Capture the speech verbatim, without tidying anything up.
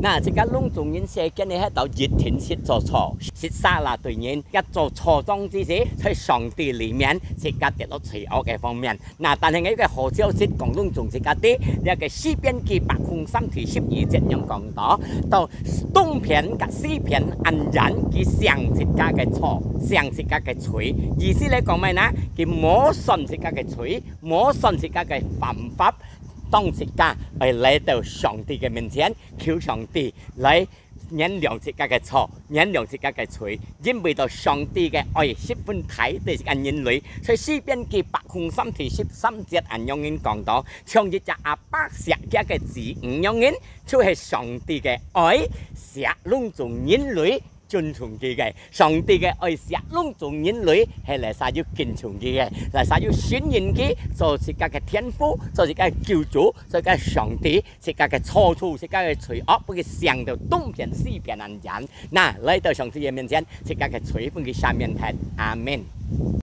那自家攏總人世間呢，係到一定識做錯，識撒拉對人，也做錯種子時，在上帝裡面，自家跌落罪惡个方面。那但係有一個好消息，講攏總自家知，這個詩篇記百空三第十二節樣講到，到東片佮西片恁遠，佢想自家个錯，想自家个罪。意思來講咩呢？佢無算自家个罪，無算自家个犯法，當自家愛來到上帝个面前，求上帝來原諒自家个錯，原諒自家个罪，因為到上帝个愛十分大對自家人類，所以詩篇記百空三第十三節恁樣人講到，像一隻阿爸惜厥个子女樣人，就係上帝个愛惜攏總人類尊重佢个。上帝个愛惜攏總人類，係哪儕有敬重佢个，哪儕有信任佢，做自家个天父，做自家个救主，做自家个上帝。 自家个錯處，自家个罪惡，分佢想到東片西片恁遠。那，來到上帝个面前，自家个罪分佢赦免忒。阿們。